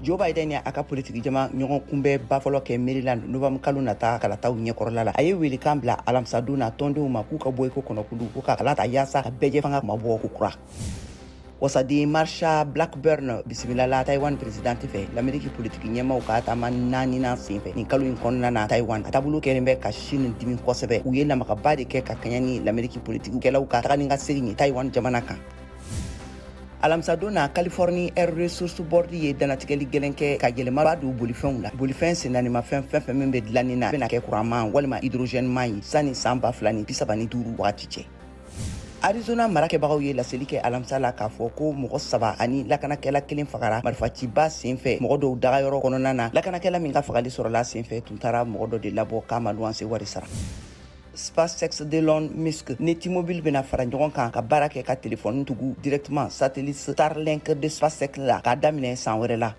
Joe Biden ye a ka politiki jama ɲɔgɔn kunbɛn ba fɔlɔ kɛ Maryland novembre kalo nata kalataw ɲɛkɔrɔla la. A ye welekan bila alamisadon na tɔndenw ma k'u ka bɔ iko kɔnɔkulu, ko ka kala ta yaasa ka bɛɛjɛ fanga mabɔ ko kura. Wasaden Marsha Blackburn bisimilala Taiwan presidente fɛ, Lameriki politiki ɲɛmaw ka taama naaninan senfɛ nin kalo in kɔnɔna na Taiwan. A taabolo kɛlen bɛ ka Chine dimi kosɛbɛ. U ye lamagaba de kɛ ka kɛɲɛ ni Lameriki politikikɛlaw ka taga ni ka segin ye Taiwan jamana kan. Alamisadon na, Californie Air Resource Board ye danatigɛli gɛlɛn kɛ ka yɛlɛmaba don bolifɛnw la. Bolifɛn sennanimafɛn fɛn fɛn min bɛ dilanni na, bɛna kɛ kuranman walima hydrogèneman ye sani san 2035 wagati cɛ. Arizona marakɛbagaw ye laseli kɛ alamisa la k'a fɔ ko mɔgɔ saba ani lakanakɛla kelen fagara marifaciba senfɛ mɔgɔ dɔw dagayɔrɔ kɔnɔna na. Lakanakɛla min ka fagali sɔrɔla senfɛ tun taara mɔgɔ dɔ de labɔ k'a ma luwanse wari sara. SpaceX d'Elon Musk ni T-Mobile bɛna fara ɲɔgɔn kan ka baara kɛ ka telefɔni tugu directement satellite Starlink de SpaceX la k'a daminɛ san wɛrɛ la.